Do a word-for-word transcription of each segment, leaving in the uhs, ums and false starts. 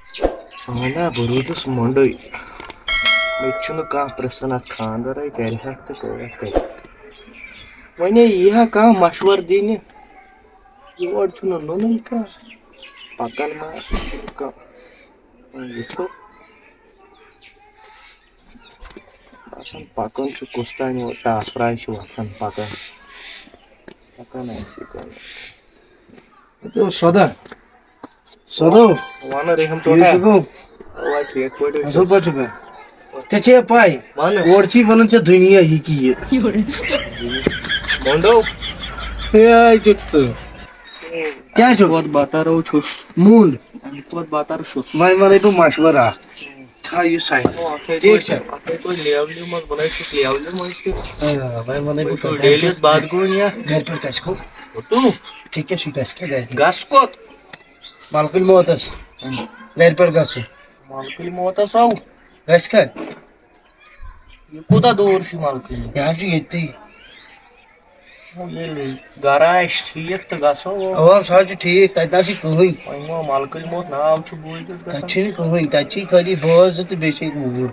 اہن ہا، بہٕ روٗدُس مۄنٛڈُے۔ مےٚ تہِ چھُنہٕ کانٛہہ پرٛژھان اَتھ خانٛدر ہے کَرِ ہاکھ تہٕ کَرِ ہاکھ کَتہِ۔ وۄنۍ ہے یی ہا کانٛہہ مشورٕ دِنہِ۔ یور چھُنہٕ نوٚنُے کانٛہہ۔ پَکان ما آسہِ کانٛہہ۔ وۄنۍ وٕچھو۔ باسان پَکُن چھُ کُس تام یور ٹاسراے چھُ وۄتھان پَکان۔ پَکان آسہِ یہِ کانٛہہ۔ تہٕ سودا۔ سودا۔ وَنہٕ رحم ٹوٹھا۔ ٹھیٖک چھُکھٕ؟ اَوا، ٹھیٖک پٲٹھۍ حظ اَصٕل چھُس۔ پٲٹھۍ چھُکھٕ؟ ژےٚ چھے پَے؟ وَنہٕ۔ اورٕ چھُے وَنان ژےٚ دُنیا یہِ کہِ یہِ۔ مۄنٛڈو۔ ہے، آے چھُکھ ژٕ۔ کیٛاہ چھُکھ؟ اَمہِ کھۄتہٕ بَتر چھُس۔ موٗل۔ اَمہِ کھۄتہٕ بَتر چھُس۔ وۄنۍ وَنَے بہٕ مَشوَرٕ اَکھ۔ تھاو یہِ سایڈَس۔ او، اَتھَے ٹھیٖک پٲٹھۍ، چھا؟ اَتھَے پٲٹھۍ لیولہِ منٛز، بہٕ نَے چھُس لیولہِ منٛز تہِ۔ آ، وۄنۍ وَنَے بہٕ وۄنۍ چھُ کَتھ۔ ڈیلیَس باد گوٚو یا؟ گَرِ پٮ۪ٹھ گژھِ کھو۔ تو؟ ٹھیٖک کیٛاہ چھُ، گژھِ کیٛاہ گَرِ؟ گژھ کوٚت؟ ملکُل موتس۔ ہُم۔ گرِ پٮ۪ٹھ گژھُن۔ ملکُل موتس آو۔ گژھِ کتہِ؟ یہِ کوٗتاہ دوٗر چھُ ملکُل موت؟ یہِ حظ چھُ ییٚتی۔ وۄنۍ ییٚلہِ گرٕ آسہِ ٹھیٖک تہٕ گژھو۔ اوا، سُہ حظ چھُ ٹھیٖک، تتہِ نہ حظ چھُ کٕہٕنۍ۔ وۄنۍ گوٚو ملکُل موت ناو چھُ بوٗزِتھ تتہِ گژھان۔ چھُنہٕ کٕہٕنۍ، تتہِ چھِ خٲلی بٲژ زٕ تہٕ بیٚیہِ چھِ ییٚتہِ موٗر۔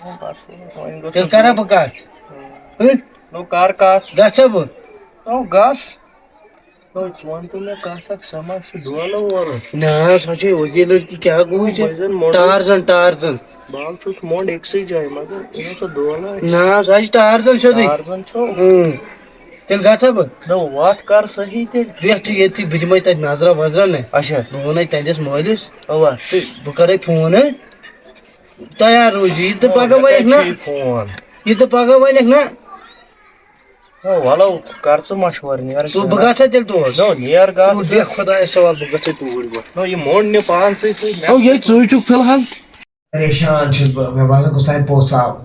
وۄنۍ بس، وۄنۍ گوٚژھ تیٚلہِ کرا بہٕ کتھ؟ ہُم۔ ہہ؟ نو کر کتھ۔ گژھا بہٕ؟ نو گژھ۔ ہے، ژٕ وَن تہٕ مےٚ کَتھ اَکھ، سَما چھُ ڈولہٕ وولہٕ؟ نہ، سۄ چھےٚ وۄنۍ یہِ لٔڑکی کیٛاہ گوٚوُے ژےٚ؟ بہٕ زَن مۄنٛڈ۔ Tarzan, Tarzan. بہٕ حظ چھُس مۄنٛڈ أکسٕے جایہِ، مگر یہِ نہ سا ڈولہٕ آسہِ۔ نہ، سۄ چھِ ٹارزن سیوٚدُے۔ ٹارزن چھو؟ اۭں۔ تیٚلہِ گژھا بہٕ؟ نہ، وَتھ کر صحیح تیٚلہِ۔ بیٚہہ ژٕ ییٚتھی، بہٕ دِمَے تَتہِ نظرا وظرا نہ۔ اچھا۔ بہٕ وَنَے تَتٮ۪س مٲلِس۔ اَوا۔ تہٕ بہٕ کَرَے فون، ہہ؟ تیار روٗزِ۔ یہِ تہٕ پَگاہ وَنٮ۪کھ نہ۔ فون۔ یہِ تہٕ پَگاہ وَنٮ۪کھ نہ۔ نو، وَلو، کر ژٕ مشورٕ، نیر تو کیٛاہ؟ بہٕ گژھا تیٚلہِ تور؟ نو، نیر گژھ تو ژٕ۔ بیٚہہ خۄدایَس حوالہٕ، بہٕ گژھے توٗرۍ گۄڈٕ۔ نو، یہِ موٚنڈ نہِ پانسٕے سۭتۍ، مےٚ ہو ییٚتہِ ژٕے چھُکھ فی الحال۔ پریشان چھُس بہٕ، مےٚ باسان کُس تام پوٚژھ آو۔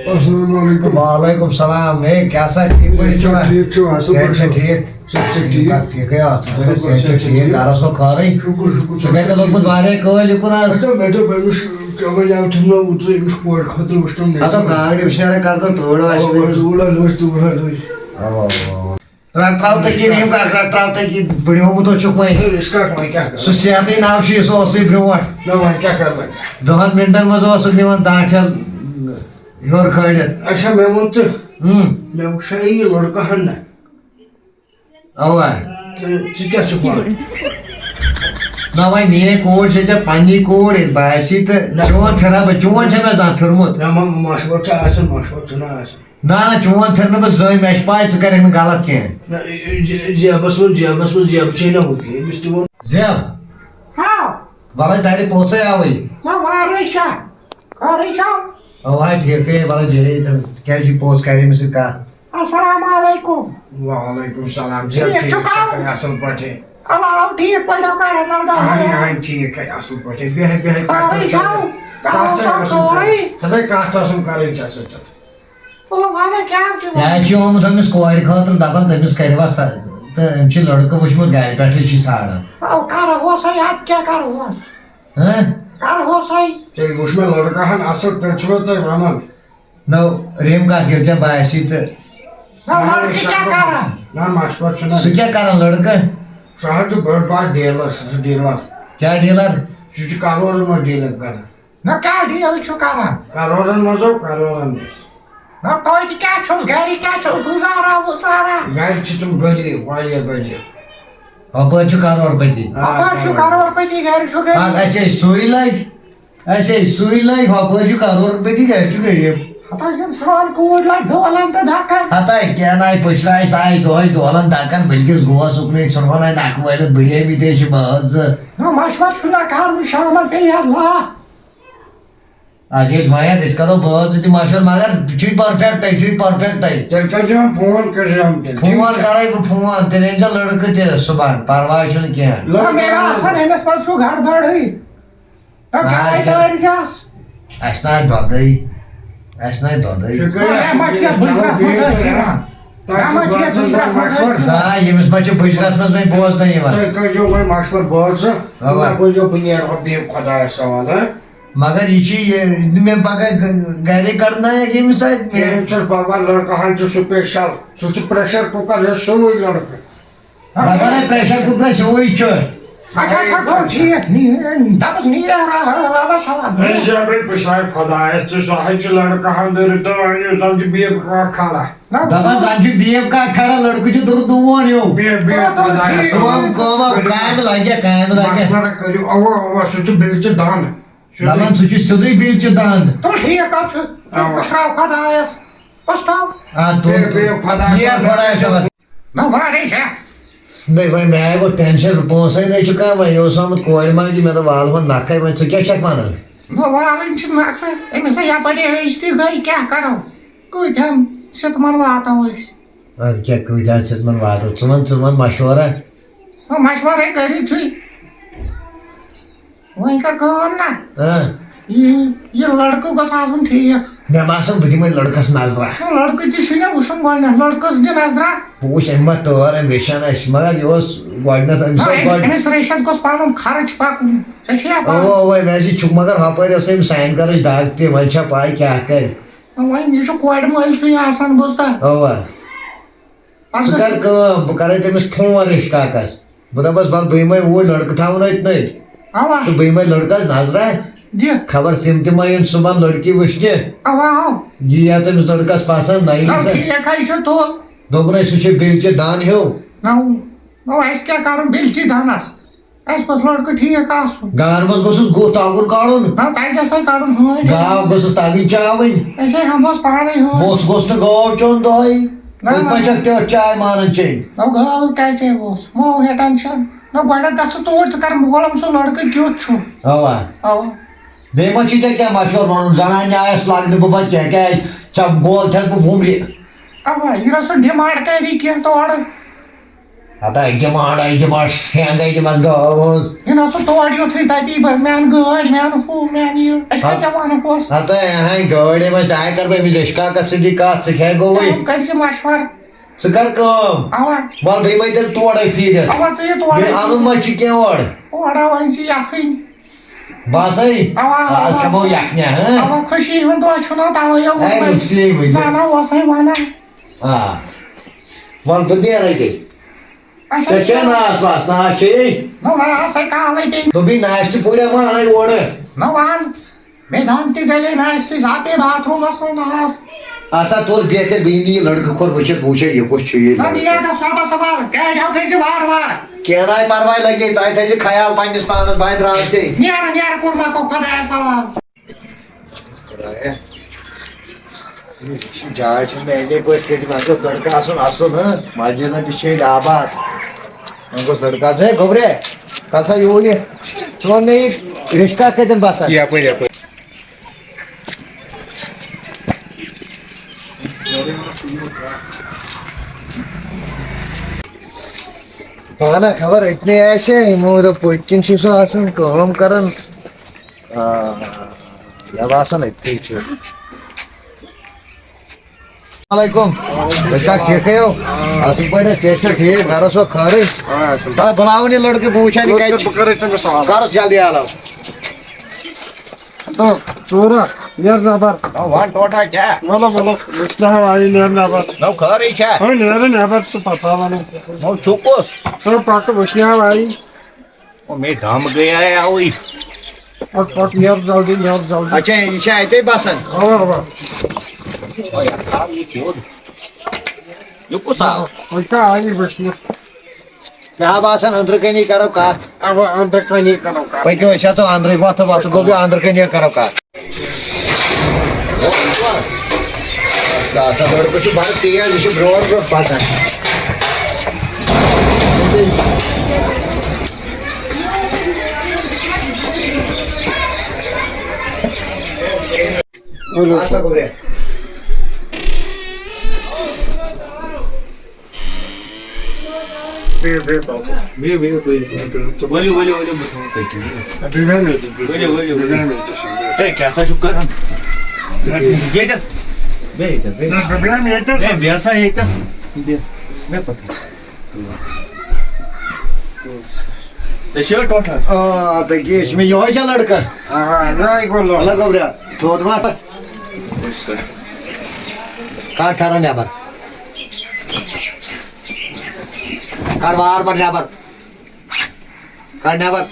السلام علیکم۔ وعلیکم السلام۔ ہے، کیٛاہ سا، ٹھیٖک پٲٹھۍ چھُوا؟ ٹھیٖک چھُو، اَصٕل صحت پٲٹھۍ چھا چھُوا؟ ٹھیٖک؟ صحت چھا ٹھیٖک؟ ٹھیٖک، ٹھیٖکٕے آسان۔ اَصٕل پٲٹھۍ، صحت چھا ٹھیٖک؟ گَرَس چھو خٲرٕے؟ شُکُر، شُکُر، ژٕ کَتہِ لوٚگمُت واریاہ کٲلۍ یُکُن آز؟ اَچھا، مےٚ دوٚپ أمِس، ژےٚ وَنیٛاوُتھ مےٚ اوترٕ أمِس کورِ خٲطرٕ وٕچھنَم نیٚچوٗ۔ ہَتو کانٛگرِ وٕچھنَے کَر تہٕ تۭر آسہِ اَوا، نہٕ أمِس۔ تۭر حظ ٲس، تۭر حظ ٲس۔ اَوا، اَوا، اَوا۔ رَٹراو تہٕ کِنہٕ یِم کَتھ رَٹراو تہٕ کہِ بٕڈیومُت اوس چھُکھ وۄنۍ۔ ہے، أسۍ کَتھ وۄنۍ کیٛاہ کَرو؟ سُہ صحتٕے ناو چھُ یہِ سُہ اوسُے برٛونٛٹھ۔ نہ، وۄنۍ کیٛاہ کَرٕ وۄنۍ؟ دَہَن مِنٹَن منٛز اوسُکھ نِوان دَہ ٹھٮ۪ل ہیوٚر کھٲلِتھ۔ اچھا، مےٚ ووٚن ژٕ، اۭں۔ مےٚ وٕچھے یہِ لٔڑکہٕ ہَن نہ۔ اَوا۔ تہٕ ژٕ کیٛاہ چھُکھ وَنان؟ نہ، وۄنۍ میٛٲنۍ کوٗر چھےٚ ژےٚ پنٛنی کوٗر، ییٚلہِ باسہِ تہٕ نہ۔ چون پھِرا بہٕ، چون چھےٚ مےٚ زانٛہہ پھِرمُت؟ نہ، وۄنۍ مشورٕ چھُ آسان، مشورٕ چھُنہ آسان۔ نہ، نہ، چون پھِرٕ نہٕ بہٕ زٕہٕنۍ، مےٚ چھِ پَے ژٕ کَرَکھ نہٕ غلط کینٛہہ۔ نہ، یہِ، یہِ، یہِ، زیبَس منٛز، زیبَس منٛز، زیبہٕ چھے نہ ہُہ کینٛہہ، أمِس تہِ ووٚن۔ زیب؟ ہاو۔ وَلَے دَرِ پوٚژھُے آوٕے۔ نہ، وارَے چھا؟ خٲرٕے چھا؟ اَوا، ٹھیٖکٕے، وَلہٕ جے، تہٕ کیٛازِ چھُے پوٚژھ کَرِ أمِس سۭتۍ کَتھ؟ السلام علیکم۔ وعلیکم السلام۔ جی، ٹھیٖک ٹھیٖک چھُکھا؟ چھُکھا؟ اَصٕل پٲٹھۍ۔ اَوا، اَوا، ٹھیٖک پٲٹھۍ، کَران نظر اَہَن، حیا۔ اَہَن، ٹھیٖک ہے، اَصٕل پٲٹھۍ۔ بیٚہہ، بیٚہہ، کَتھ خٲرٕے ٲسٕم چھَو؟ کَرٕنۍ؟ کَرو کَتھ سا ٲسٕم سورُے۔ کَرٕنۍ؟ ہَتَے کَتھ ٲسٕم کَرٕنۍ ژےٚ سۭتۍ۔ وَلہٕ، وَلہٕ، کیٛاہ چھُ یہِ وَنان؟ حظ چھُ آمُت أمِس کورِ خٲطرٕ، دَپان تٔمِس کٔرِو سا، تہٕ أمۍ چھِ لٔڑکہٕ وٕچھمُت گَرِ پٮ۪ٹھٕے چھِ ساران۔ اَو، کَرٕ ہوسَے، اَدٕ کیٛاہ کَرٕ ہوس؟ ہہ؟ کَرٕ ہوسَے۔ تیٚلہِ وٕچھ مےٚ لٔڑکہٕ ہَن اَصٕل، تیٚلہِ چھُوا تُہۍ وَنان؟ نو، رِم کَتھ ییٚلہِ ژےٚ باسی تہٕ۔ نہ، نہ، لڑکہٕ کیٛاہ کران؟ نہ، مشورٕ چھُنہ۔ سُہ کیٛاہ کران لڑکہٕ؟ سُہ حظ چھُ بٔڑ بار ڈیلر، سُہ چھُ ڈیلر۔ کیٛاہ ڈیلر؟ سُہ چھُ کرورن منٛز ڈیلنگ کران۔ نہ، کیٛاہ ڈیل چھُ کران؟ کرورن منٛز ہو، کرورن منٛز۔ نہ، توتہِ کیٛاہ چھُس، گرِ کیٛاہ چھُس، گُزارا وُزارا؟ گرِ چھِ تِم غریٖب، واریاہ غریٖب۔ ہۄپٲرۍ چھُ کرور پتی۔ آ، اَپٲرۍ چھُ کرور۔ کرور پتی، گرِ چھُ غریٖب۔ اَدٕ اَسے سُے لگہِ۔ اَسے سُے لَگہِ ہۄپٲرۍ چھُ کَرور رۄپیہِ تہِ گَرِ چھُ غریٖب۔ ہتا یِم سٲنۍ کوٗرۍ لَگہِ دولَن تہٕ دَکَن۔ ہتا کیٛاہ ناے پٔچھراے سا آے دۄہَے دولَن دَکَن، بٔلکِس گوس اُکنُے ژھٕنہون اَتہِ نَکھٕ وٲلِتھ بٕڈیمٕتۍ ہے چھِ بٲژ زٕ۔ نہ مَشوَر چھُنہ کَرُن، شامَن پیٚیہِ اَتھ لا۔ اَدٕ ییٚلہِ وۄنۍ اَتھ أسۍ کَرو بٲژ زٕ تہِ مَشوَر، مگر چھُے پٔرفیکٹَے، چھُے پٔرفیکٹَے۔ تیٚلہِ کٔرۍزِہَم فون، کٔرۍزِہَم تیٚلہِ۔ فون کَرَے بہٕ فون، تیٚلہِ أنۍزیو لٔڑکہٕ تہِ صُبحَن، پَرواے چھُنہٕ کینٛہہ۔ لٔڑکہٕ نہ، مےٚ باسان أمِس منٛز چھُ گڑبڑٕے۔ ہے، آ، چاے کیٛاہ؟ تٲرۍ زِ آس۔ اَسہِ نہ آسہِ دۄدٕے۔ اَسہِ نہ آسہِ دۄدٕے۔ شُکر ہے، ما چھِ یَتھ بٕجرَس منٛز أسۍ دِوان؟ تۄہہِ ما چھِ یَتھ بٕجرَس منٛز أسۍ دِوان؟ نہ، ییٚمِس ما چھِ بٕجرَس منٛز وۄنۍ بوزنَے یِوان۔ تُہۍ کٔرۍزیو وۄنۍ مشوَرٕ، بہٕ حظ چھُس، اَوا۔ وۄنۍ کٔرۍزیو بہٕ نیرٕ ہۄ بیٚیہِ خۄدایَس حوالہٕ، ہہ؟ مگر یہِ چھِ یہِ، مےٚ پَگاہ گَ-، گَرے کَڑنایَکھ ییٚمِس اَتہِ مےٚ۔ کِہیٖنۍ چھُنہٕ پَرواے، لٔڑکہٕ ہَن چھُ special، سُہ چھُ pressure cooker، یہِ چھُ سُے لٔڑکہٕ۔ مگر ہے pressure cooker سیوٚوُے چھُ۔ اچھا، اچھا، گوٚو ٹھیٖک۔ نی-، دَپُس نیر، آ، آ، رَبَس حوالہٕ۔ أسۍ چھِ اَپٲرۍ پُشراے خۄدایَس، ژٕ سُہ حظ چھُ لڑکہٕ ہَن دٔرِتھ تہٕ وۄنۍ یُس زَن چھُ بیٚیہِ کانٛہہ کھڑا۔ نہ، دَپان زَن چھُ بیٚیہِ کانٛہہ کھڑا، لڑکہٕ چھُ دوٚرُت نوٗن ہیوٗ۔ بیٚیہِ، بیٚیہِ آ، خۄدایَس ٹھیٖک۔ حوالہٕ۔ کٲم، کٲم، کٔرِو کامہِ لَگہِ، کامہِ لَگہِ۔ مشورہ کٔرِو، اَوا، اَوا، سُہ چھُ بِلچہِ دَند۔ دَپان سُہ چھُ سیوٚدُے بِلچہِ دَند۔ تُل ٹھیٖک حظ چھُ، تُل اَوا۔ پُشراو خۄدایَس۔ پُشراو۔ آ، تُل، بیٚیہِ، تُل۔ بیٚیہِ خۄدایَس نیر حوالہٕ۔ خۄدایَس حوالہٕ۔ نہ وارے چھا؟ نہ وۄنۍ مےٚ آیہِ وۄنۍ ٹینشن، پونٛسَے نَے چھُ کانٛہہ، وۄنۍ اوس آمُت کورِ منٛگہِ، مےٚ دوٚپ وال وۄنۍ نَکھَے، وۄنۍ ژٕ کیٛاہ چھَکھ وَنان؟ نہ والٕنۍ چھِ نَکھٕ، أمِس ہے یَپٲرۍ ٲج تہِ گٔے، کیٛاہ کَرو؟ کۭتِہَن سِتمَن واتو أسۍ؟ اَدٕ کیٛاہ کۭتِہَن سِتمَن واتو؟ ژٕ وَن، ژٕ وَن مَشوَرہ۔ نہ مَشوَرَے کٔرِتھ چھُے۔ وۄنۍ کر کٲم نا۔ ہاں۔ یہِ، یہِ لڑکہٕ گوٚژھ آسُن ٹھیٖک۔ مےٚ باسان بہٕ دِمے لڑکس نظرا۔ نہ، لڑکہٕ تہِ چھُے نہ وٕچھُن گۄڈٕنٮ۪تھ، لڑکس دِ نظرا۔ بہٕ وٕچھ أمۍ ما تٲر، أمۍ ریٚچھان اَسہِ، مگر یہِ اوس گۄڈٕنٮ۪تھ أمِس نہ، اوس أمۍ، گۄڈٕ أمِس ریٚچھس گوٚژھ پنُن خرٕچ پکُن۔ ژےٚ چھےٚ یا پاے؟ اوا، اوا، مےٚ حظ چھِ چھُکھ، مگر ہۄپٲرۍ ٲس أمۍ سانہِ گرٕچ دگ تہِ، وۄنۍ چھا پاے کیٛاہ کرِ؟ وۄنۍ یہِ چھُ کورِ مٲلۍ سٕے آسان، بوٗزتھا؟ اوا۔ پتہٕ ژٕ کر کٲم، بہٕ کرے تٔمِس فون ریٚش کاکس۔ بہٕ دَپَس، وَلہٕ بہٕ یِمَے اوٗرۍ، لٔڑکہٕ تھاوُن أتنَے۔ اَوا۔ تہٕ بہٕ یِمَے لٔڑکَس نظرا۔ دِ۔ خبر تِم تہِ ما یِن صُبحن لٔڑکی وٕچھنہِ۔ اَوا، اَوا۔ یی یا تٔمِس لٔڑکَس پَسنٛد، نہ یی نہ، سا۔ ٹھیٖک حظ چھُ، تُل۔ دوٚپُن ہے، سُہ چھُ بِلچہِ دَن ہیوٗ۔ نہ، نہ، اَسہِ کیٛاہ کَرُن بِلچہِ دَنَس؟ اَسہِ گوٚژھ لٔڑکہٕ ٹھیٖک آسُن۔ گانہٕ منٛز گوٚژھُس گُہہ تَگُن کَڑُن۔ نہ، تَتہِ گژھِ ہا کَڑُن ہٲنۍ۔ گاو گٔژھٕس تَگٕنۍ چاوٕنۍ۔ أسۍ ہے ہٮ۪مہوس پانَے ہٲنۍ۔ ووٚژھ گوٚژھ نہٕ گٲو چیوٚن دۄہَے۔ نہ، أتھۍ نہ۔ پَتہٕ چھَکھ ٹیٚٹھ چاے مانان چیٚنۍ۔ نہ، گٲو کیٛاہ چیٚیہِ ووٚژھ؟ مو ہے ٹٮ۪نشَن۔ نہ، گۄڈٕنٮ۪تھ گژھ ژٕ توٗرۍ، ژٕ کَر معلوٗم سُہ لٔڑکہٕ کیُتھ چھُ۔ اَوا۔ اَوا۔ بیٚیہِ ما چھُے ژےٚ کینٛہہ مَشوَرٕ وَنُن؟ زَنان نیٛاے اَسہِ لَگنہٕ بہٕ پَتہٕ کینٛہہ، کیٛازِ ژےٚ گول تھٮ۪س بہٕ وُمرِ۔ اَوا، یہِ نہ سُہ ڈِمانٛڈ کَری کینٛہہ تورٕ۔ ہتا ڈِمانٛڈ، اَسہِ ڈِمانٛڈ شینٛگَے دِمَس گٲو ہٕنٛز۔ یہِ نہ سُہ تورٕ یُتھُے دَپی، بہٕ، مےٚ اَن گٲڑۍ، مےٚ اَن ہُہ، مےٚ اَن یہِ۔ أسۍ ہا-، کَتہِ وَنہوس؟ ہتا، اہَے، گٲڑۍ أمِس، آے کَرٕ بہٕ أمِس ریٚشہِ کاکَس سۭتی کَتھ، ژٕ کھےٚ گوٚوُے۔ ژٕ کَر زِ مَشوَرٕ۔ ژٕ کَر کٲم۔ اَوا۔ وَلہٕ بیٚیہِ وَنہِ تیٚلہِ تورَے پھیٖرِتھ۔ اَوا، ژٕ یہِ تورَے بیٚیہِ اَنُن پھیٖرِتھ۔ ما چھُ کینٛہہ اورٕ؟ اورٕ اَوا، أنۍ زِ یَکھٕنۍ۔ بَسٕے۔ اَوا، اَوا، آز کھٮ۪مو بَس۔ یَکھنہِ، ہاں؟ اَوا، خوشی ہُنٛد دۄہ چھُنہ، تَوَے یو ہے، ووٚنمَے۔ نُقصی وٕنہِ۔ زَنہ اوسَے وَنان۔ آ۔ وَلہٕ بہٕ نیرَے تیٚلہِ۔ اچھا، ژےٚ چھےٚ ناس واس؟ ناس چھے؟ نہ، ناس ہے کالے پیٚیہِ۔ دوٚپُے ناس تہِ پوٗرٕ ما اَنَے اورٕ؟ نہ وَن، مےٚ دَنٛد تہِ گَلے ناس سۭتۍ، زاپے باتھ روٗمَس منٛز ناس۔ اَسا تُل بیٚہہ تیٚلہِ، بہٕ یِمہٕ یہِ لٔڑکہٕ کھوٚر وٕچھِتھ، بہٕ وٕچھے یہِ کُس چھُ یہِ نہ، لٔڑکہٕ۔ نیرٕ گژھ واپَس سوال، گاڑِ ہاو تھٲیزِ وارٕ وارٕ۔ کینٛہہ ناے پَرواے لَگے، ژٕ تھٲیزِ خیال پنٛنِس پانَس، بہٕ درٛاس ہے۔ نیرٕ، نیرٕ، کوٚر مہ کو خۄدایَس حوالہٕ۔ خۄدایا، یہِ جاے چھِ مےٚ اَندے پٲٹھۍ کٔرِتھ، وۄنۍ گوٚژھ لٔڑکہٕ آسُن اَصٕل، ہہ؟ مسجِدَن تہِ چھِ ییٚتہِ آباد۔ وۄنۍ گوٚژھ لٔڑکہٕ آسُن۔ ہے گوٚبرے، کَر سا یوٗرۍ یہِ۔ ژٕ وَن مےٚ، یہِ رِشکا کَتٮ۪ن بَسان؟ یَپٲرۍ، یَپٲرۍ۔ پانہ خبر أتنٕے آسہِ، یِمو دوٚپ پٔتۍ کِنۍ چھُ سُہ آسان کٲم کَران۔ آ، مےٚ باسان أتھی چھُ۔ السلام علیکم۔ تُہۍ چھِوا ٹھیٖکھٕے ہو؟ اَصٕل پٲٹھۍ حظ، صحت چھا ٹھیٖک؟ گَرَس چھُوا خٲرٕے؟ آ، اَصٕل۔ تَلہٕ بُلاوُن یہِ لٔڑکہٕ، بہٕ وٕچھِ ہا یہِ کَتہِ چھُ۔ بہٕ کَرٕ تٔمِس سوال۔ کَرُس جلدی علاوٕ۔ تو ژوٗرا، نیر نبر۔ نو وَن ٹوٹھا کیٛاہ؟ وَلہٕ، وَلہٕ، وٕچھ نہ وۄنۍ نیر نبر۔ نو خٲرٕے چھا؟ ہاں، نیر نبر، ژٕ پَتہ وَنُن۔ نو چھُ کُس؟ تو پَکہٕ وٕچھ نہ وۄنۍ۔ او، مےٚ دم گٔیے اوٕے۔ پَک، پَک، نیر جلدی، نیر جلدی۔ اچھا، یہِ چھا اَتے بَسان؟ اَوا، اَوا۔ او یار، تھاو یہِ سیوٚد۔ یہِ کُس آو؟ وۄنۍ کیٛاہ آیہِ وٕچھنہِ؟ مےٚ ہا باسان، أنٛدرٕ کَنی کَرو کَتھ۔ اَوا، أنٛدرٕ کَنی کَرو کَتھ۔ پٔکِو، أسۍ ہا تھاو أنٛدرٕے وۄتھو، وۄتھو گوٚو بیٚیہِ أنٛدرٕ کَنی کَرو کَتھ۔ سا، سا لٔڑکہٕ چھُ بَڑٕ تیز، یہِ چھُ برٛونٛٹھ برٛونٛٹھ پَکان۔ ؤلِو۔ اَسا گوٚو بیٚیہِ۔ بِہِو، بِہِو، بِہِو، بِہِو، تُہۍ۔ ؤلِو، ؤلِو، ؤلِو، بہٕ تھاوو تٔتی۔ بہٕ بیٚہمہٕ ییٚتٮ۪تھ، بہٕ ؤلِو، ؤلِو، بہٕ ؤلِو۔ بیٚہمہٕ ییٚتٮ۪تھ۔ ہے، کیٛاہ سا چھُکھ کران؟ ییٚتٮ۪تھ۔ بیٚہہ ییٚتٮ۪تھ۔ نہ، بہٕ بیٚہمہٕ ییٚتٮ۪تھ۔ ہے، بیٚہہ سا ییٚتٮ۪تھ۔ بیٚہہ۔ بیٚہہ پَتہٕ۔ ژےٚ چھُیا ٹوٹھا؟ آ، تہٕ یہِ چھُ مےٚ یِہوٚے چھا لٔڑکہٕ؟ آ، یِہوٚے گوٚو لوٚڑ۔ مطلب، گوٚبریا، تھوٚد ما آسَس؟ کَڑ ٹھَرَن نٮ۪بَر۔ کَڑ وار بَر نٮ۪بَر۔ کڑ نٮ۪بر۔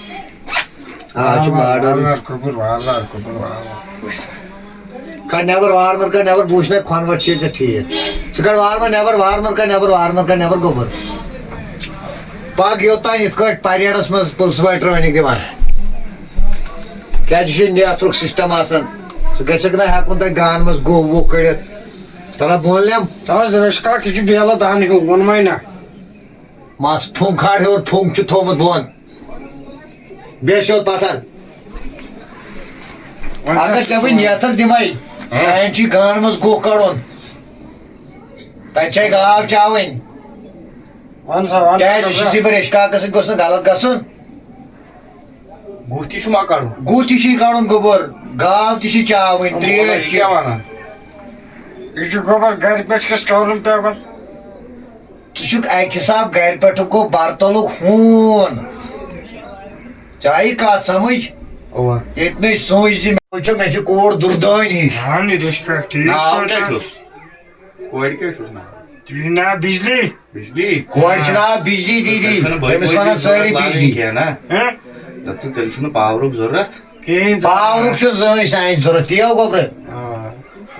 آ، چھُ ماڈل۔ وارٕ وارٕ کُبُر، وارٕ وارٕ کُبُر، وارٕ وارٕ۔ کڑ نٮ۪بر، وارٕ وارٕ کڑ نٮ۪بر، بہٕ وٕچھِ نہ کھۄنہٕ وَٹھ چھے ژےٚ ٹھیٖک۔ ژٕ کڑ وارٕ وارٕ نٮ۪بر، وارٕ وارٕ کڑ نٮ۪بر، وارٕ وارٕ کڑ نٮ۪بر گوٚبُر۔ پَکھ یوٚتام یِتھ کٲٹھۍ پریڈس منٛز پُلسہٕ پٲٹھۍ ٹرٛینِنٛگ دِوان۔ کیٛازِ یہِ چھُ نیترُک سِسٹم آسان۔ ژٕ گژھکھ نہ ہٮ۪کُن تَتہِ گانہٕ منٛز گُہہ وُہ کٔڑِتھ۔ تَلہ بۄن لٮ۪م۔ تَوَے زِرش کاک، یہِ چھُ بیلہٕ دانہٕ ہیوٗ، ووٚنمَے نہ۔ مَس پھُنٛگ کھار ہیوٚر پھُنٛگ چھُ تھوٚومُت بۄن۔ بیٚیہِ چھُ پتھر۔ اگر ژےٚ بہٕ نیتر دِمے، شاید چھُے گانہٕ منٛز گُہہ کڑُن۔ تتہِ چھے گاو چاوٕنۍ۔ وَن سا، وَن سا، کیٛازِ یہِ چھُ سا برٛیش کاکس سۭتۍ گوٚژھ نہٕ غلط گژھُن۔ گُہہ تہِ چھُ ما کڑُن؟ گُہہ تہِ چھُے کڑُن گوٚبُر، گاو تہِ چھِ چاوٕنۍ، تریش یہِ چھِ۔ کیٛاہ وَنان؟ یہِ چھُ گوٚبُر گرِ پٮ۪ٹھ کِس کَرُن پٮ۪وان۔ ژٕ چھُکھ اَکہِ حساب گرِ پٮ۪ٹھُک گوٚو برتلُک ہوٗن۔ ژےٚ آیی کَتھ سمجھ؟ اَوا۔ ییٚتہِ نَے سوٗنچ زِ مےٚ وٕچھو، مےٚ چھِ کوٗر دُردٲنۍ ہِش۔ اَہَن، یہِ چھُ ٹھیٖک ناو چھُ کیٛاہ تۄہہِ۔ چھُس؟ کورِ کیٛاہ چھُس ناو؟ تٔمِس چھُ ناو بجلی۔ بجلی؟ کورِ چھُ ناو بجلی دیٖدی۔ تیٚلہِ چھُنہٕ بٔتۍ تٔمِس ؤتۍ وَنان ضوٚرَتھ سٲری لاگٕنۍ بجلی۔ کینٛہہ نا؟ ہہ؟ دَپ ژٕ، تیٚلہِ چھُنہٕ پاورُک ضوٚرَتھ۔ کِہیٖنۍ تہِ۔ پاورُک چھُنہٕ زٕہٕنۍ سانہِ ضوٚرَتھ، تی ہو گوٚبرٕ۔ آ۔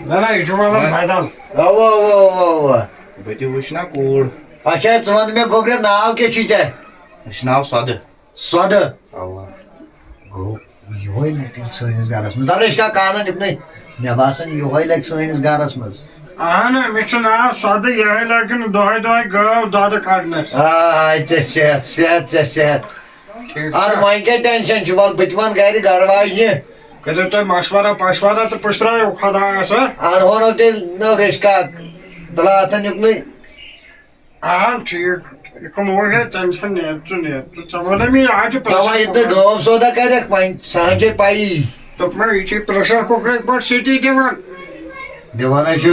نہ، نہ، یہِ چھُ وَنان وۄنۍ بدل۔ اَوا، اَوا، اَوا، اَوا۔ بہٕ تہِ وٕچھ نا کوٗر۔ اچھا، ژٕ وَن مےٚ گوٚبرِ، ناو کیٛاہ چھُے ژےٚ؟ مےٚ چھُ ناو سۄدٕ۔ سۄدٕ؟ اَوا۔ گوٚو، یِہوٚے لَگہِ تیٚلہِ سٲنِس گَرَس منٛز۔ دَپان، أسۍ کیٛاہ کَران یُکنُے؟ مےٚ باسان، یِہوٚے لَگہِ سٲنِس گَرَس منٛز۔ اَہَن، مےٚ چھُ ناو سۄدٕ، یِہوٚے لَگَن دۄہَے دۄہَے گٲو دۄدٕ کَڑنَس۔ آ، آ، ژےٚ صحت، صحت، ژےٚ صحت۔ ٹھیٖک اَدٕ چھا؟ وۄنۍ کیٛاہ ٹٮ۪نشَن چھُ؟ وَلہٕ بہٕ تہِ وَنہٕ گَرِ گَرٕ واجنہِ۔ کٔرِو تُہۍ مَشوَرہ پَشوَرہ تہٕ پُشرٲیِو خۄدایَس، ہہ؟ اَنہٕ ہون تیٚلہِ نٔو ریٚش کاک، تَلہٕ اَتھَن یُکنُے۔ آ، ٹھیٖک۔ یہِ کٕم اوس ہے ٹٮ۪نشَن، نیرِ ژٕ، نیرِ ژٕ۔ ژےٚ ووٚنُے مےٚ، یہِ حظ چھُ تَوَے pressure یہِ تہٕ cooker۔ گٲو سودا کَرٮ۪کھ، وۄنۍ سَہَن چھے پَیی۔ دوٚپمَے، یہِ چھُے pressure cooker پٲٹھۍ سِٹی دِوان۔ دِوان ہے چھُ۔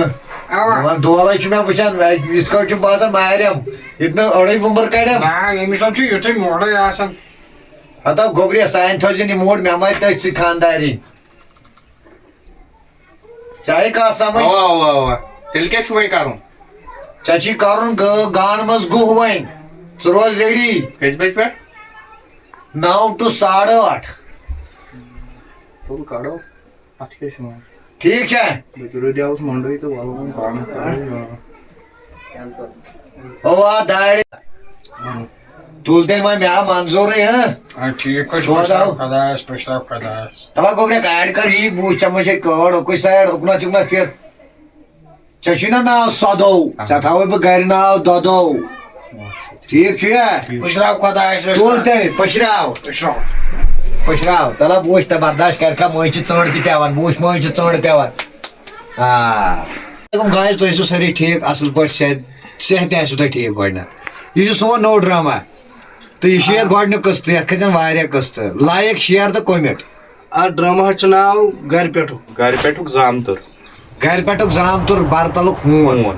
اَوا۔ دِوان دولَے چھُ مےٚ وٕچھان، یِتھ کٲٹھۍ چھُ باسان مارٮ۪م، ییٚتہِ نہٕ أڑٕے وُمبٕر کَڑٮ۪م۔ نہ، ییٚمِس زَن چھُ یُتھُے موڈَے آسان۔ ہَتو گوٚبرِیا، سانہِ تھٲوزِ نہٕ یہِ موڈ، مےٚ ما تٔتھۍ سۭتۍ خانٛدارِنۍ۔ ژےٚ آیہِ کَتھ سمجھ؟ اَوا، اَوا، اَوا۔ تیٚلہِ کیٛاہ چھُ وۄنۍ کَرُن؟ ژےٚ چھی کَرُن گٲ-، گانہٕ منٛز گُہہ وۄنۍ۔ ژٕ روز ready۔ کٔژِ بجہِ پٮ۪ٹھ؟ نَو to ساڑٕ ٲٹھ۔ تُل کَڑو۔ اَتھ کیٛاہ چھُ وَنان؟ ٹھیٖک چھا؟ بہٕ تہِ روٗدیٛاوُس مۄنٛڈُے تہٕ وَلہٕ وۄنۍ پانَس کَرو۔ اَوا، دارِ۔ تُل تیٚلہِ وۄنۍ مےٚ آو منظوٗرٕے، ہہ؟ آ، ٹھیٖک پٲٹھۍ، سوزہو۔ پٔشراو خۄدایَس، پٔشراو خۄدایَس۔ تَلہ گوٚبریا، گاڑِ کر یی، بہٕ وٕچھِ ژےٚ ما چھے کٲڑ، اُکُے side، اُکنَتھ یُکنَتھ پھِر۔ ژےٚ چھُے نہ ناو سۄدو، اَہَن۔ ژےٚ تھاوَے بہٕ گَرِ ناو دۄدو۔ ٹھیٖک چھُ یا؟ پٔشراو خۄدایَس، تُل تیٚلہِ، پٔشراو۔ پٔشراو۔ پٔشراو۔ تَلہ بہٕ وٕچھِ، تہٕ برداش کَرِ کھا، مٔنٛزۍ چھِ ژٔنٛڈ تہِ پٮ۪وان، بہٕ وٕچھِ، مٔنٛزۍ چھِ ژٔنٛڈ پٮ۪وان۔ آ۔ علیکم guys، تُہۍ ٲسِو سٲری ٹھیٖک، اَصٕل پٲٹھۍ، صحت، صحت تہِ آسِوٕ تۄہہِ ٹھیٖک گۄڈٕنٮ۪تھ۔ یہِ چھُ سون نوٚو ڈرٛاما۔ تہٕ یہِ چھُ یَتھ گۄڈٕنیُک قٕسطہٕ، یَتھ کھٔتٮ۪ن واریاہ قٕسطہٕ۔ Like، share تہٕ comment۔ اَتھ ڈرٛاماہَس چھُ ناو گَرِ پٮ۪ٹھُک۔ گَرِ پٮ۪ٹھُک زامتُر۔ گَرِ پٮ۪ٹھُک زامتُر، بَرتَلُک ہوٗن۔ ہوٗن۔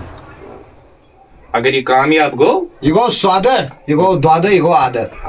اگر یہِ کامیاب گوٚو۔ یہِ گوٚو سۄدٕ، یہِ گوٚو دۄدٕ، یہِ گوٚو اَدٕ۔